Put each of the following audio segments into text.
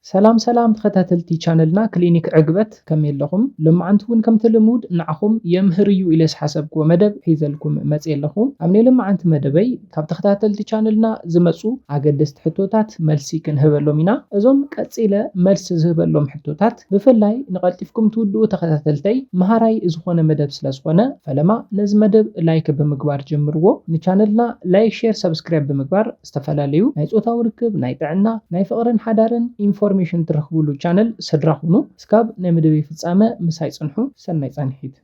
ሰላም ሰላም ተኸታተልቲ ቻነልና ክሊኒክ ዕግበት፣ ከመይ ኣለኹም? ሎማዓንቲ እውን ከምቲ ልሙድ ንዓኹም የምህር እዩ ኢለ ዝሓሰብክዎ መደብ ሒዘልኩም መፅየ ኣለኹ። ኣብ ናይ ሎማዓንቲ መደበይ ካብ ተኸታተልቲ ቻነልና ዝመፁ ኣገደስቲ ሕቶታት መልሲ ክንህበሎም ኢና። እዞም ቀፂለ መልሲ ዝህበሎም ሕቶታት ብፍላይ ንቐልጢፍኩም ትውድኡ ተኸታተልተይ መሃራይ ዝኾነ መደብ ስለ ዝኾነ ፈለማ ነዚ መደብ ላይክ ብምግባር ጀምርዎ። ንቻነልና ላይክ፣ ሼር፣ ሰብስክራይብ ብምግባር ዝተፈላለዩ ናይ ፆታዊ ርክብ፣ ናይ ጥዕና፣ ናይ ፍቕርን ሓዳርን ኢንፎርሜሽን ትረኽብሉ ቻነል ስድራ ኩኑ። እስካብ ናይ መደበይ ፍጻመ ምሳይ ጽንሑ። ሰናይ ጻንሒት።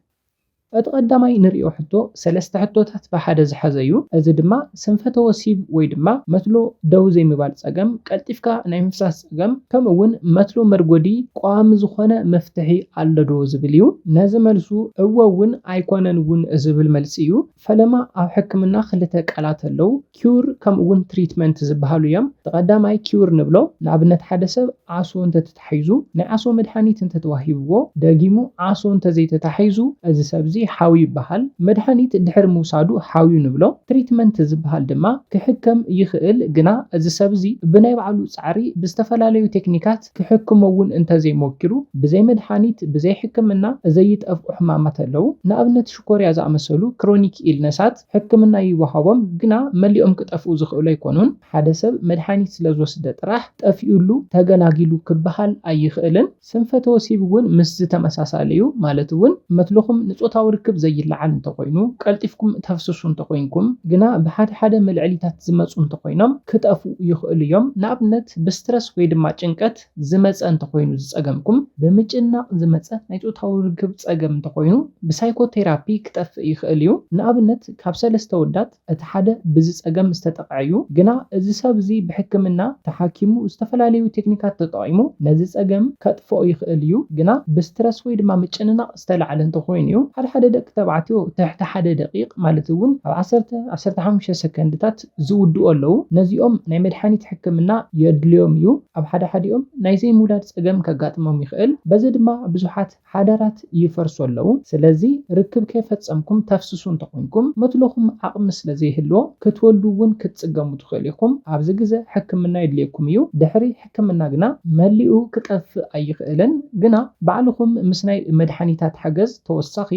እቲ ቀዳማይ ንሪኦ ሕቶ ሰለስተ ሕቶታት ብሓደ ዝሓዘ እዩ። እዚ ድማ ስንፈተ ወሲብ ወይ ድማ መትሎ ደው ዘይምባል ጸገም፣ ቀልጢፍካ ናይ ምፍሳስ ጸገም፣ ከምኡ እውን መትሎ መርጎዲ ቀዋሚ ዝኾነ መፍትሒ ኣሎ ዶ ዝብል እዩ። ነዚ መልሱ እወ እውን ኣይኮነን እውን ዝብል መልሲ እዩ። ፈለማ ኣብ ሕክምና ክልተ ቃላት ኣለዉ፣ ኪውር ከምኡ እውን ትሪትመንት ዝበሃሉ እዮም። እቲ ቀዳማይ ኪውር ንብሎ፣ ንኣብነት ሓደ ሰብ ዓሶ እንተተታሒዙ፣ ናይ ዓሶ መድሓኒት እንተተዋሂብዎ፣ ደጊሙ ዓሶ እንተዘይተታሒዙ፣ እዚ ሰብ እዚ ሓውዩ ይበሃል። መድሓኒት ድሕሪ ምውሳዱ ሓውዩ ንብሎ። ትሪትመንት ዝበሃል ድማ ክሕከም ይኽእል፣ ግና እዚ ሰብ እዚ ብናይ ባዕሉ ጻዕሪ ብዝተፈላለዩ ቴክኒካት ክሕክሞ እውን እንተዘይሞኪሩ፣ ብዘይ መድሓኒት፣ ብዘይ ሕክምና ዘይጠፍኡ ሕማማት ኣለዉ። ንኣብነት ሽኮርያ ዝኣመሰሉ ክሮኒክ ኢልነሳት ሕክምና ይወሃቦም፣ ግና መሊኦም ክጠፍኡ ዝኽእሉ ኣይኮኑን። ሓደ ሰብ መድሓኒት ስለ ዝወስደ ጥራሕ ጠፊኡሉ፣ ተገላጊሉ ክበሃል ኣይኽእልን። ስንፈተ ወሲብ እውን ምስዚ ተመሳሳሊ እዩ። ማለት እውን መትልኹም ንጾታዊ ርክብ ዘይለዓል እንተኾይኑ፣ ቀልጢፍኩም ተፍስሱ እንተኾይንኩም፣ ግና ብሓደ ሓደ መልዕሊታት ዝመጹ እንተኾይኖም ክጠፍኡ ይኽእሉ እዮም። ንኣብነት ብስትረስ ወይ ድማ ጭንቀት ዝመጸ እንተኾይኑ ዝጸገምኩም፣ ብምጭናቕ ዝመጸ ናይ ጾታዊ ርክብ ጸገም እንተኾይኑ ብሳይኮቴራፒ ክጠፍእ ይኽእል እዩ። ንኣብነት ካብ ሰለስተ ወዳት እቲ ሓደ ብዚ ጸገም ዝተጠቕዐ እዩ። ግና እዚ ሰብ እዚ ብሕክምና ተሓኪሙ፣ ዝተፈላለዩ ቴክኒካት ተጠቒሙ ነዚ ጸገም ከጥፍኦ ይኽእል እዩ። ግና ብስትረስ ወይ ድማ ምጭንናቕ ዝተላዕለ እንተኾይኑ እዩ። ሓደ ሓደ ደቂ ተባዕትዮ ትሕቲ ሓደ ደቂቕ፣ ማለት እውን ኣብ ዓሰርተ፣ ዓሰርተ ሓሙሽተ ሰከንድታት ዝውድኡ ኣለዉ። ነዚኦም ናይ መድሓኒት ሕክምና የድልዮም እዩ። ኣብ ሓደ ሓዲኦም ናይ ዘይምውላድ ጸገም ከጋጥሞም ይኽእል። በዚ ድማ ብዙሓት ሓዳራት ይፈርሱ ኣለዉ። ስለዚ ርክብ ከይፈጸምኩም ተፍስሱ እንተኾይንኩም፣ መትሎኹም ዓቕሚ ስለ ዘይህልዎ ክትወልዱ እውን ክትጽገሙ ትኽእሉ ኢኹም። ኣብዚ ግዘ ሕክምና የድልየኩም እዩ። ድሕሪ ሕክምና ግና መሊኡ ክጠፍእ ኣይኽእልን። ግና ባዕልኹም ምስ ናይ መድሓኒታት ሓገዝ ተወሳኺ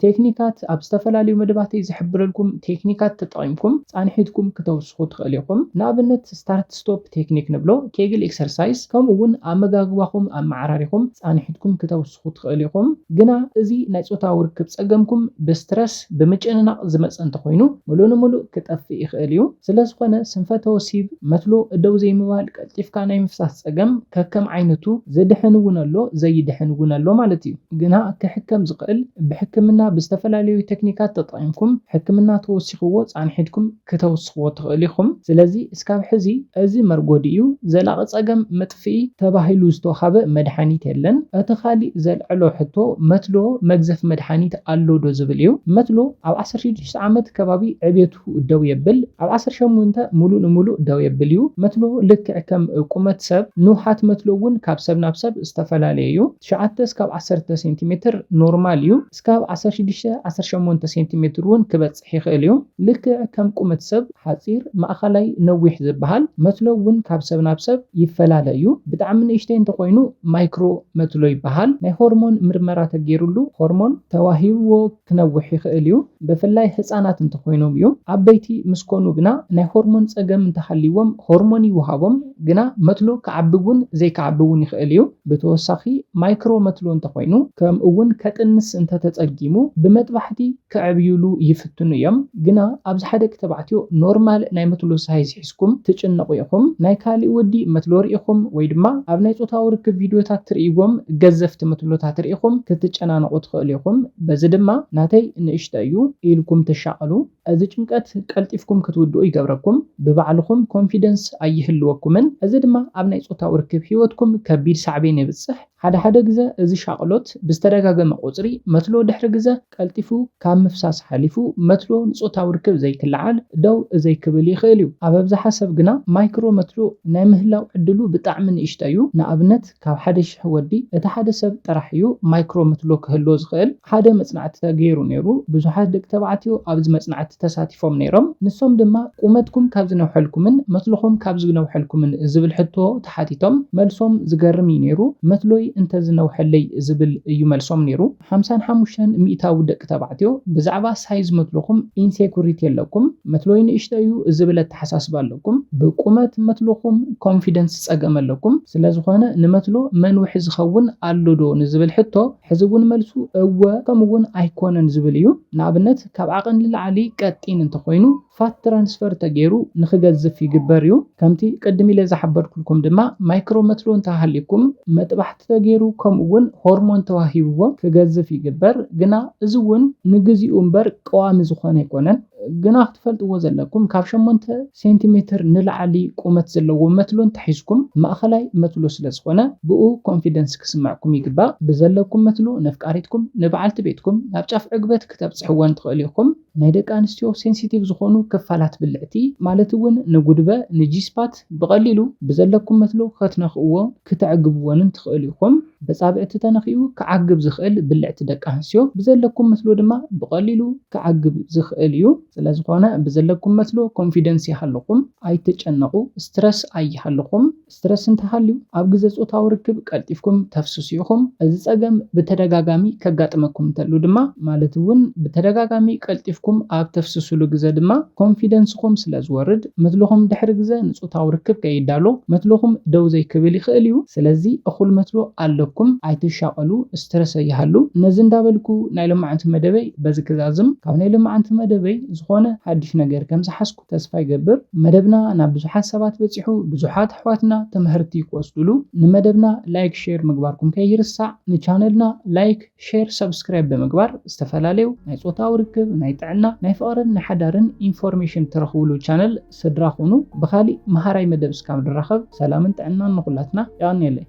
ቴክኒካት፣ ኣብ ዝተፈላለዩ መደባተይ ዝሕብረልኩም ቴክኒካት ተጠቒምኩም ጻንሒትኩም ክተውስኹ ትኽእሉ ኢኹም። ንኣብነት ስታርት ስቶፕ ቴክኒክ ንብሎ፣ ኬግል ኤክሰርሳይዝ፣ ከምኡ እውን ኣመጋግባኹም ኣመዓራሪኹም ጻንሒትኩም ክተውስኹ ትኽእሉ ኢኹም። ግና እዚ ናይ ጾታዊ ርክብ ጸገምኩም ብስትረስ፣ ብምጭንናቕ ዝመጸ እንተኾይኑ፣ ምሉእ ንምሉእ ክጠፍእ ይኽእል እዩ። ስለ ዝኾነ ስንፈተ ወሲብ፣ መትሎ ደው ዘይምባል፣ ቀልጢፍካ ናይ ምፍሳስ ጸገም ከከም ዓይነቱ ዝድሕን እውን ኣሎ፣ ዘይድሕን እውን ኣሎ ማለት እዩ። ግና ክሕከም ዝኽእል ብሕክምና ብዝተፈላለዩ ቴክኒካት ተጠቒምኩም ሕክምና ተወሲኽዎ ጻንሒትኩም ክተውስኽዎ ትኽእሉ ኢኹም። ስለዚ እስካብ ሕዚ እዚ መርጎዲ እዩ፣ ዘላቒ ጸገም መጥፍኢ ተባሂሉ ዝተዋሃበ መድሓኒት የለን። እቲ ካሊእ ዘልዕሎ ሕቶ መትሎ መግዘፍ መድሓኒት ኣሎ ዶ ዝብል እዩ። መትሎ ኣብ ዓሰርተ ሽዱሽተ ዓመት ከባቢ ዕቤቱ ደው የብል፣ ኣብ ዓሰርተ ሸሞንተ ሙሉእ ንሙሉእ ደው የብል እዩ። መትሎ ልክዕ ከም ቁመት ሰብ ንውሓት መትሎ እውን ካብ ሰብ ናብ ሰብ ዝተፈላለየ እዩ። ትሽዓተ እስካብ ዓሰርተ ሴንቲሜትር ኖርማል እዩ። እስካብ ዓሰርተ ሽዱሽተ ዓሰርተ ሸሞንተ ሴንቲሜትር እውን ክበጽሕ ይኽእል እዩ። ልክዕ ከም ቁመት ሰብ ሓጺር፣ ማእኸላይ፣ ነዊሕ ዝበሃል መትሎ እውን ካብ ሰብ ናብ ሰብ ይፈላለ እዩ። ብጣዕሚ ንእሽተይ እንተኾይኑ ማይክሮ መትሎ ይበሃል። ናይ ሆርሞን ምርመራ ተገይሩሉ ሆርሞን ተዋሂብዎ ክነውሕ ይኽእል እዩ። ብፍላይ ህፃናት እንተኾይኖም እዩ። ዓበይቲ ምስ ኮኑ ግና ናይ ሆርሞን ጸገም እንተሃልይዎም ሆርሞን ይወሃቦም፣ ግና መትሎ ክዓቢ እውን ዘይክዓቢ እውን ይኽእል እዩ። ብተወሳኺ ማይክሮ መትሎ እንተኾይኑ ከምኡ እውን ከጥንስ እንተተጸጊሙ ብመጥባሕቲ ከዕብዩሉ ይፍትኑ እዮም። ግና ኣብዚ ሓደ ደቂ ተባዕትዮ ኖርማል ናይ መትሎ ሳይዝ ሒዝኩም ትጭነቑ ኢኹም። ናይ ካሊእ ወዲ መትሎ ርኢኹም ወይ ድማ ኣብ ናይ ጾታዊ ርክብ ቪድዮታት ትርእይዎም ገዘፍቲ መትሎታት ርኢኹም ክትጨናነቑ ትኽእሉ ኢኹም። በዚ ድማ ናተይ ንእሽቶ እዩ ኢልኩም ትሻቐሉ። እዚ ጭንቀት ቀልጢፍኩም ክትውድኡ ይገብረኩም። ብባዕልኹም ኮንፊደንስ ኣይህልወኩምን። እዚ ድማ ኣብ ናይ ጾታዊ ርክብ ህይወትኩም ከቢድ ሳዕቤን የብጽሕ። ሓደ ሓደ ግዘ እዚ ሻቕሎት ብዝተደጋገመ ቁፅሪ መትሎ ድሕሪ ግዘ ቀልጢፉ ካብ ምፍሳስ ሓሊፉ መትሎ ንፆታዊ ርክብ ዘይክለዓል ደው ዘይክብል ይኽእል እዩ። ኣብ ኣብዝሓ ሰብ ግና ማይክሮ መትሎ ናይ ምህላው ዕድሉ ብጣዕሚ ንእሽቶ እዩ። ንኣብነት ካብ ሓደ ሽሕ ወዲ እቲ ሓደ ሰብ ጥራሕ እዩ ማይክሮ መትሎ ክህልዎ ዝኽእል። ሓደ መፅናዕቲ ተገይሩ ነይሩ። ብዙሓት ደቂ ተባዕትዮ ኣብዚ መፅናዕቲ ተሳቲፎም ነይሮም። ንሶም ድማ ቁመትኩም ካብ ዝነውሐልኩምን መትልኹም ካብ ዝነውሐልኩምን ዝብል ሕቶ ተሓቲቶም መልሶም ዝገርም እዩ ነይሩ። መትሎይ እንተዝነውሐለይ ዝብል እዩ መልሶም ነይሩ። ሓምሳን ሓሙሽተን ሚእታዊ ደቂ ተባዕትዮ ብዛዕባ ሳይዝ መትልኹም ኢንሴኩሪቲ ኣለኩም፣ መትሎይ ንእሽቶ እዩ ዝብል ኣተሓሳስባ ኣለኩም። ብቁመት መትልኹም ኮንፊደንስ ጸገም ኣለኩም። ስለዝኾነ ንመትሎ መንውሒ ዝኸውን ኣሎ ዶ ንዝብል ሕቶ ሕዚ እውን መልሱ እወ ከምኡ እውን ኣይኮነን ዝብል እዩ። ንኣብነት ካብ ዓቐን ንላዕሊ ቀጢን እንተኾይኑ ፋት ትራንስፈር ተገይሩ ንኽገዝፍ ይግበር እዩ። ከምቲ ቅድም ኢለ ዝሓበርኩልኩም ድማ ማይክሮ መትሎ እንተሃልዩኩም መጥባሕቲ ተገይሩ ከምኡ እውን ሆርሞን ተዋሂብዎ ክገዝፍ ይግበር። ግና እዚ እውን ንግዚኡ እምበር ቀዋሚ ዝኾነ ኣይኮነን። ግና ክትፈልጥዎ ዘለኩም ካብ ሸሞንተ ሴንቲሜትር ንላዕሊ ቁመት ዘለዎ መትሎ እንተሒዝኩም ማእኸላይ መትሎ ስለ ዝኾነ ብኡ ኮንፊደንስ ክስመዕኩም ይግባእ። ብዘለኩም መትሎ ነፍቃሪትኩም ንበዓልቲ ቤትኩም ናብ ጫፍ ዕግበት ክተብፅሕወን ትኽእሉ ኢኹም። ናይ ደቂ ኣንስትዮ ሴንሲቲቭ ዝኾኑ ክፋላት ብልዕቲ ማለት እውን ንጉድበ ንጂስፓት ብቐሊሉ ብዘለኩም መትሎ ክትነኽእዎ ክተዕግብወንን ትኽእሉ ኢኹም። ብጻብዕቲ ተነኺኡ ክዓግብ ዝኽእል ብልዕቲ ደቂ ኣንስትዮ ብዘለኩም መትሎ ድማ ብቐሊሉ ክዓግብ ዝኽእል እዩ። ስለዝኾነ ብዘለኩም መትሎ ኮንፊደንስ ይሃልኹም፣ ኣይትጨነቑ፣ ስትረስ ኣይሃልኹም። ስትረስ እንተሃልዩ ኣብ ግዜ ጾታዊ ርክብ ቀልጢፍኩም ተፍስሱ ኢኹም። እዚ ጸገም ብተደጋጋሚ ከጋጥመኩም እንተሉ ድማ ማለት እውን ብተደጋጋሚ ቀልጢፍኩም ኣብ ተፍስሱሉ ግዜ ድማ ኮንፊደንስኹም ስለ ዝወርድ መትልኹም ድሕሪ ግዜ ንጾታዊ ርክብ ከይዳሎ መትልኹም ደው ዘይክብል ይኽእል እዩ። ስለዚ እኹል መትሎ ኣለኩም ኣይትሻቐሉ፣ ስትረስ ኣይሃሉ። ነዚ እንዳበልኩ ናይ ሎማዓንቲ መደበይ በዚ ክዛዝም። ካብ ናይ ሎማዓንቲ መደበይ ዝኾነ ሓድሽ ነገር ከም ዝሓዝኩ ተስፋ ይገብር። መደብና ናብ ብዙሓት ሰባት በፂሑ ብዙሓት ኣሕዋትና ትምህርቲ ክወስዱሉ ንመደብና ላይክ ሼር ምግባርኩም ከይርሳዕ። ንቻነልና ላይክ ሼር ሰብስክራይብ ብምግባር ዝተፈላለዩ ናይ ፆታዊ ርክብ ናይ ጥዕና ናይ ፍቕርን ናይ ሓዳርን ኢንፎርሜሽን ትረኽብሉ ቻነል ስድራ ኩኑ። ብኻሊእ መሃራይ መደብ እስካብ ንራኸብ ሰላምን ጥዕናን ንኹላትና። የቐንየለይ።